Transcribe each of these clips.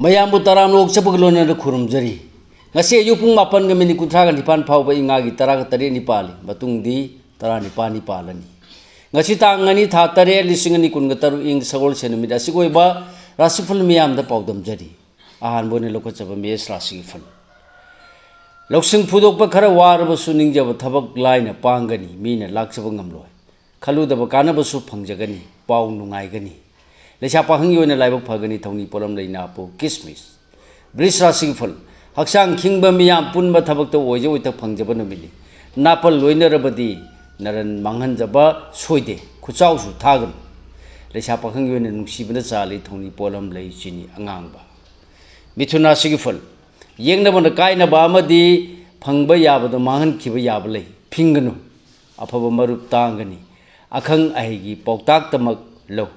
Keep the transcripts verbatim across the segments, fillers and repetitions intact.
ꯃꯌꯥꯝꯕꯨ ꯇꯔꯥꯝꯅ ꯑꯣꯛꯆꯕꯒ ꯂꯣꯏꯅꯅ ꯈꯨꯔꯨꯝꯖꯔꯤ꯫ ꯉꯁꯤ ꯑꯌꯨꯛ ꯄꯨꯡ ꯃꯥꯄꯟꯒ ꯃꯤꯅꯤꯠ ꯀꯨꯟꯊ꯭ꯔꯥꯒ ꯅꯤꯄꯥꯟ ꯐꯥꯎꯕ ꯏꯉꯥꯒꯤ ꯇꯔꯥꯒ ꯇꯔꯦꯠꯅꯤ ꯄꯥꯜꯂꯤ, ꯃꯇꯨꯡꯗꯤ ꯇꯔꯥꯅꯤꯄꯥꯟꯅꯤ ꯄꯥꯜꯂꯅꯤ꯫ ꯉꯁꯤ ꯇꯥꯡ ꯑꯅꯤ, ꯊꯥ ꯇꯔꯦꯠ, ꯂꯤꯁꯤꯡ ꯑꯅꯤ ꯀꯨꯟꯒ ꯇꯔꯨꯛ, ꯏꯪ ꯁꯒꯣꯜꯁꯦꯟ ꯅꯨꯃꯤꯠ ꯑꯁꯤꯒꯤ ꯑꯣꯏꯕ ꯔꯥꯁꯤꯐꯜ ꯃꯤꯌꯥꯝꯗ ꯄꯥꯎꯗꯝꯖꯔꯤ꯫ ꯑꯍꯥꯟꯕ ꯑꯣꯏꯅ ꯂꯧꯈꯠꯆꯕ ꯃꯦꯁ ꯔꯥꯁꯤꯒꯤ ꯐꯜ꯫ ꯂꯧꯁꯤꯡ ꯐꯨꯗꯣꯛꯄ ꯈꯔ ꯋꯥꯔꯕꯁꯨ ꯅꯤꯡꯖꯕ ꯊꯕꯛ ꯂꯥꯏꯅ ꯄꯥꯡꯒꯅꯤ, ꯃꯤꯅ ꯂꯥꯛꯆꯕ ꯉꯝꯂꯣꯏ꯫ ꯈꯜꯂꯨꯗꯕ ꯀꯥꯟꯅꯕꯁꯨ ꯐꯪꯖꯒꯅꯤ, ꯄꯥꯎ ꯅꯨꯡꯉꯥꯏꯒꯅꯤ꯫ ꯂꯩꯁꯥ ꯄꯥꯈꯪꯒꯤ ꯑꯣꯏꯅ ꯂꯥꯏꯕꯛ ꯐꯒꯅꯤ, ꯊꯧꯅꯤ ꯄꯣꯠꯂꯝ ꯂꯩ ꯅꯥꯄꯨ ꯀꯤꯁꯃꯤꯁ꯫ ꯕ꯭ꯔꯤꯖ ꯔꯥꯁꯤꯒꯤ ꯐꯜ꯫ ꯍꯛꯆꯥꯡ ꯈꯤꯡꯕ ꯃꯤꯌꯥꯝ ꯄꯨꯟꯕ ꯊꯕꯛꯇ ꯑꯣꯏꯖ ꯑꯣꯏꯊ ꯐꯪꯖꯕ ꯅꯨꯃꯤꯠꯅꯤ꯫ ꯅꯥꯄꯜ ꯂꯣꯏꯅꯔꯕꯗꯤ ꯅꯔꯟ ꯃꯥꯡꯍꯟꯖꯕ ꯁꯣꯏꯗꯦ, ꯈꯨꯆꯥꯎꯁꯨ ꯊꯥꯒꯅꯨ꯫ ꯂꯩꯁꯥ ꯄꯥꯈꯪꯒꯤ ꯑꯣꯏꯅ ꯅꯨꯡꯁꯤꯕꯅ ꯆꯥꯜꯂꯤ, ꯊꯧꯅꯤ ꯄꯣꯠꯂꯝ ꯂꯩ ꯆꯤꯅꯤ ꯑꯉꯥꯡꯕ꯫ ꯃꯤꯊꯨꯟ ꯔꯥꯁꯤꯒꯤ ꯐꯜ꯫ ꯌꯦꯛꯅꯕꯅ ꯀꯥꯏꯅꯕ ꯑꯃꯗꯤ ꯐꯪꯕ ꯌꯥꯕꯗꯣ ꯃꯥꯡꯍꯟꯈꯤꯕ ꯌꯥꯕ ꯂꯩ, ꯐꯤꯡꯒꯅꯨ꯫ ꯑꯐꯕ ꯃꯔꯨꯞ ꯇꯥꯡꯒꯅꯤ꯫ ꯑꯈꯪ ꯑꯍꯩꯒꯤ ꯄꯥꯎꯇꯥꯛꯇꯃꯛ ꯂꯧ꯫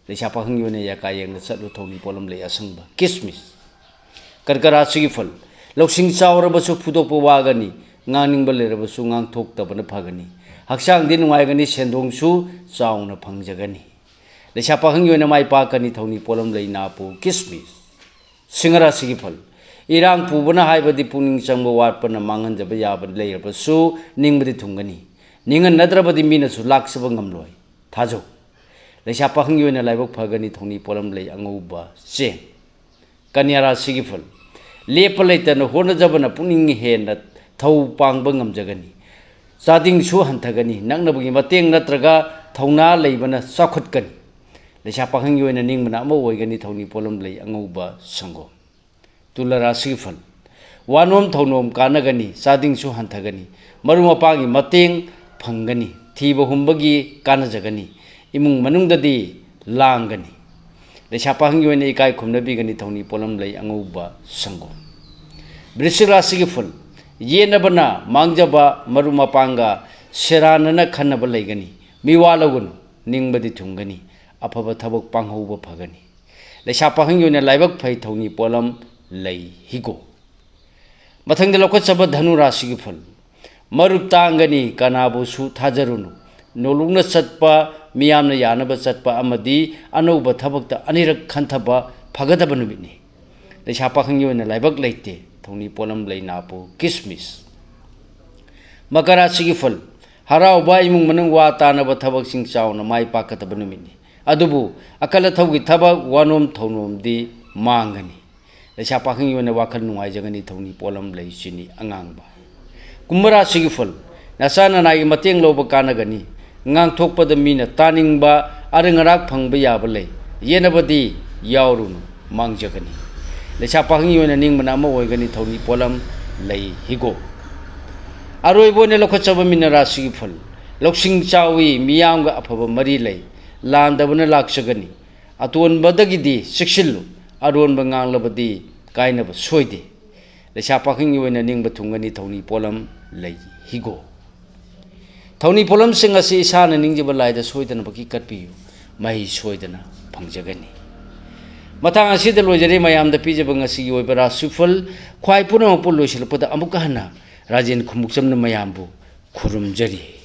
ꯂꯩꯁꯥ ꯄꯥꯈꯪꯒꯤ ꯑꯣꯏꯅ ꯌꯥꯀꯥ ꯌꯦꯡꯅ ꯆꯠꯂꯨ, ꯊꯧꯅꯤ ꯄꯣꯠꯂꯝ ꯂꯩ ꯑꯁꯪꯕ ꯀꯤꯁꯃꯤꯁ꯫ ꯀꯔꯀ ꯔꯥꯁꯤꯒꯤ ꯐꯜ꯫ ꯂꯧꯁꯤꯡ ꯆꯥꯎꯔꯕꯁꯨ ꯐꯨꯗꯣꯛꯄ ꯋꯥꯒꯅꯤ, ꯉꯥꯡꯅꯤꯡꯕ ꯂꯩꯔꯕꯁꯨ ꯉꯥꯡꯊꯣꯛꯇꯕꯅ ꯐꯒꯅꯤ꯫ ꯍꯛꯆꯥꯡꯗꯤ ꯅꯨꯡꯉꯥꯏꯒꯅꯤ, ꯁꯦꯟꯗꯣꯡꯁꯨ ꯆꯥꯎꯅ ꯐꯪꯖꯒꯅꯤ꯫ ꯂꯩꯁꯥ ꯄꯥꯈꯪꯒꯤ ꯑꯣꯏꯅ ꯃꯥꯏ ꯄꯥꯛꯀꯅꯤ, ꯊꯧꯅꯤ ꯄꯣꯠꯂꯝ ꯂꯩ ꯅꯥꯄꯨ ꯀꯤꯁꯃꯤꯁ꯫ ꯁꯤꯡꯍ ꯔꯥꯁꯤꯒꯤ ꯐꯜ꯫ ꯏꯔꯥꯡ ꯄꯨꯕꯅ ꯍꯥꯏꯕꯗꯤ ꯄꯨꯛꯅꯤꯡ ꯆꯪꯕ ꯋꯥꯠꯄꯅ ꯃꯥꯡꯍꯟꯖꯕ ꯌꯥꯕ ꯂꯩꯔꯕꯁꯨ ꯅꯤꯡꯕꯗꯤ ꯊꯨꯡꯒꯅꯤ꯫ ꯅꯤꯡꯍꯟꯅꯗ꯭ꯔꯕꯗꯤ ꯃꯤꯅꯁꯨ ꯂꯥꯛꯆꯕ ꯉꯝꯂꯣꯏ꯫ ꯊꯥꯖꯧ꯫ ꯂꯩꯁꯥ ꯄꯥꯈꯪꯒꯤ ꯑꯣꯏꯅ ꯂꯥꯏꯕꯛ ꯐꯒꯅꯤ, ꯊꯧꯅꯤ ꯄꯣꯠꯂꯝ ꯂꯩ ꯑꯉꯧꯕ ꯆꯦꯡ꯫ ꯀꯟꯌꯥ ꯔꯥꯁꯤꯒꯤ ꯐꯜ꯫ ꯂꯦꯞꯄ ꯂꯩꯇꯅ ꯍꯣꯠꯅꯖꯕꯅ ꯄꯨꯛꯅꯤꯡ ꯍꯦꯟꯅ ꯊꯧ ꯄꯥꯡꯕ ꯉꯝꯖꯒꯅꯤ꯫ ꯆꯥꯗꯤꯡꯁꯨ ꯍꯟꯊꯒꯅꯤ꯫ ꯅꯛꯅꯕꯒꯤ ꯃꯇꯦꯡ ꯅꯠꯇ꯭ꯔꯒ ꯊꯧꯅꯥ ꯂꯩꯕꯅ ꯆꯥꯎꯈꯠꯀꯅꯤ꯫ ꯂꯩꯁꯥ ꯄꯥꯈꯪꯒꯤ ꯑꯣꯏꯅ ꯅꯤꯡꯕꯅ ꯑꯃ ꯑꯣꯏꯒꯅꯤ, ꯊꯧꯅꯤ ꯄꯣꯠꯂꯝ ꯂꯩ ꯑꯉꯧꯕ ꯁꯪꯒꯣꯝ꯫ ꯇꯨꯂꯥ ꯔꯥꯁꯤꯒꯤ ꯐꯜ꯫ ꯋꯥꯅꯣꯝ ꯊꯧꯅꯣꯝ ꯀꯥꯟꯅꯒꯅꯤ, ꯆꯥꯗꯤꯡꯁꯨ ꯍꯟꯊꯒꯅꯤ꯫ ꯃꯔꯨꯞ ꯃꯄꯥꯡꯒꯤ ꯃꯇꯦꯡ ꯐꯪꯒꯅꯤ, ꯊꯤꯕ ꯍꯨꯝꯕꯒꯤ ꯀꯥꯟꯅꯖꯒꯅꯤ꯫ ꯏꯃꯨꯡ ꯃꯅꯨꯡꯗꯗꯤ ꯂꯥꯡꯒꯅꯤ꯫ ꯂꯩꯁꯥ ꯄꯥꯈꯪꯒꯤ ꯑꯣꯏꯅ ꯏꯀꯥꯏ ꯈꯨꯝꯅꯕꯤꯒꯅꯤ, ꯊꯧꯅꯤ ꯄꯣꯠꯂꯝ ꯂꯩ ꯑꯉꯧꯕ ꯁꯪꯒꯣꯝ꯫ ꯕ꯭ꯔꯤꯁꯤꯛ ꯔꯥꯁꯤꯒꯤ ꯐꯜ꯫ ꯌꯦꯠꯅꯕꯅ ꯃꯥꯡꯖꯕ, ꯃꯔꯨꯞ ꯃꯄꯥꯡꯒ ꯁꯦꯔꯥꯟꯅꯅ ꯈꯟꯅꯕ ꯂꯩꯒꯅꯤ꯫ ꯃꯤꯋꯥ ꯂꯧꯒꯅꯨ, ꯅꯤꯡꯕꯗꯤ ꯊꯨꯡꯒꯅꯤ꯫ ꯑꯐꯕ ꯊꯕꯛ ꯄꯥꯡꯍꯧꯕ ꯐꯒꯅꯤ꯫ ꯂꯩꯁꯥ ꯄꯥꯈꯪꯒꯤ ꯑꯣꯏꯅ ꯂꯥꯏꯕꯛ ꯐꯩ, ꯊꯧꯅꯤ ꯄꯣꯠꯂꯝ ꯂꯩ ꯍꯤꯒꯣꯛ꯫ ꯃꯊꯪꯗ ꯂꯧꯈꯠꯆꯕ ꯙꯅꯨ ꯔꯥꯁꯤꯒꯤ ꯐꯜ꯫ ꯃꯔꯨꯞ ꯇꯥꯡꯒꯅꯤ, ꯀꯅꯥꯕꯨꯁꯨ ꯊꯥꯖꯔꯨꯅꯨ꯫ ꯅꯣꯂꯨꯛꯅ ꯆꯠꯄ, ꯃꯤꯌꯥꯝꯅ ꯌꯥꯅꯕ ꯆꯠꯄ ꯑꯃꯗꯤ ꯑꯅꯧꯕ ꯊꯕꯛꯇ ꯑꯅꯤꯔꯛ ꯈꯟꯊꯕ ꯐꯒꯗꯕ ꯅꯨꯃꯤꯠꯅꯤ꯫ ꯂꯩꯁꯥ ꯄꯥꯈꯪꯒꯤ ꯑꯣꯏꯅ ꯂꯥꯏꯕꯛ ꯂꯩꯇꯦ꯫ ꯊꯧꯅꯤ ꯄꯣꯠꯂꯝ ꯂꯩ ꯅꯥꯄꯨ ꯀꯤꯁꯃꯤꯁ꯫ ꯃꯀꯔ ꯔꯥꯁꯤꯒꯤ ꯐꯜ꯫ ꯍꯔꯥꯎꯕ ꯏꯃꯨꯡ ꯃꯅꯨꯡ ꯋꯥ ꯇꯥꯅꯕ ꯊꯕꯛꯁꯤꯡ ꯆꯥꯎꯅ ꯃꯥꯏ ꯄꯥꯛꯀꯗꯕ ꯅꯨꯃꯤꯠꯅꯤ꯫ ꯑꯗꯨꯕꯨ ꯑꯀꯜ ꯑꯊꯧꯒꯤ ꯊꯕꯛ ꯋꯥꯅꯣꯝ ꯊꯧꯅꯣꯝꯗꯤ ꯃꯥꯡꯒꯅꯤ꯫ ꯂꯩꯁꯥ ꯄꯥꯈꯪꯒꯤ ꯑꯣꯏꯅ ꯋꯥꯈꯜ ꯅꯨꯡꯉꯥꯏꯖꯒꯅꯤ꯫ ꯊꯧꯅꯤ ꯄꯣꯠꯂꯝ ꯂꯩ ꯆꯤꯅꯤ ꯑꯉꯥꯡꯕ꯫ ꯀꯨꯝꯚ ꯔꯥꯁꯤꯒꯤ ꯐꯜ꯫ ꯅꯆꯥ ꯅꯅꯥꯏꯒꯤ ꯃꯇꯦꯡ ꯂꯧꯕ ꯀꯥꯟꯅꯒꯅꯤ꯫ ꯉꯥꯡꯊꯣꯛꯄꯗ ꯃꯤꯅ ꯇꯥꯅꯤꯡꯕ ꯑꯔꯪ ꯑꯔꯥꯛ ꯐꯪꯕ ꯌꯥꯕ ꯂꯩ꯫ ꯌꯦꯠꯅꯕꯗꯤ ꯌꯥꯎꯔꯨꯅꯨ, ꯃꯥꯡꯖꯒꯅꯤ꯫ ꯂꯩꯁꯥ ꯄꯥꯈꯪꯒꯤ ꯑꯣꯏꯅ ꯅꯤꯡꯕꯅ ꯑꯃ ꯑꯣꯏꯒꯅꯤ꯫ ꯊꯧꯅꯤ ꯄꯣꯠꯂꯝ ꯂꯩ ꯍꯤꯒꯣꯛ꯫ ꯑꯔꯣꯏꯕ ꯑꯣꯏꯅ ꯂꯧꯈꯠꯆꯕ ꯃꯤꯅ ꯔꯥꯁꯤꯒꯤ ꯐꯜ꯫ ꯂꯧꯁꯤꯡ ꯆꯥꯎꯏ, ꯃꯤꯌꯥꯝꯒ ꯑꯐꯕ ꯃꯔꯤ ꯂꯩ꯫ ꯂꯥꯟꯗꯕꯅ ꯂꯥꯛꯆꯒꯅꯤ꯫ ꯑꯇꯣꯟꯕꯗꯒꯤꯗꯤ ꯆꯦꯛꯁꯤꯜꯂꯨ, ꯑꯔꯣꯟꯕ ꯉꯥꯡꯂꯕꯗꯤ ꯀꯥꯏꯅꯕ ꯁꯣꯏꯗꯦ꯫ ꯂꯩꯁꯥ ꯄꯥꯈꯪꯒꯤ ꯑꯣꯏꯅ ꯅꯤꯡꯕ ꯊꯨꯡꯒꯅꯤ꯫ ꯊꯧꯅꯤ ꯄꯣꯠꯂꯝ ꯂꯩ ꯍꯤꯒꯣꯛ꯫ ꯊꯧꯅꯤ ꯄꯣꯠꯂꯝꯁꯤꯡ ꯑꯁꯤ ꯏꯁꯥꯅ ꯅꯤꯡꯖꯕ ꯂꯥꯏꯗ ꯁꯣꯏꯗꯅꯃꯛꯀꯤ ꯀꯠꯄꯤꯌꯨ, ꯃꯍꯩ ꯁꯣꯏꯗꯅ ꯐꯪꯖꯒꯅꯤ꯫ ꯃꯇꯥꯡ ꯑꯁꯤꯗ ꯂꯣꯏꯖꯔꯦ꯫ ꯃꯌꯥꯝꯗ ꯄꯤꯖꯕ ꯉꯁꯤꯒꯤ ꯑꯣꯏꯕ ꯔꯥꯁꯤꯐꯜ ꯈ꯭ꯋꯥꯏ ꯄꯨꯝꯅꯃꯛꯄꯨ ꯂꯣꯏꯁꯤꯜꯂꯛꯄꯗ ꯑꯃꯨꯛꯀ ꯍꯟꯅ ꯔꯥꯖꯦꯟ ꯈꯨꯃꯨꯛꯆꯝꯅ ꯃꯌꯥꯝꯕꯨ ꯈꯨꯔꯨꯝꯖꯔꯤ꯫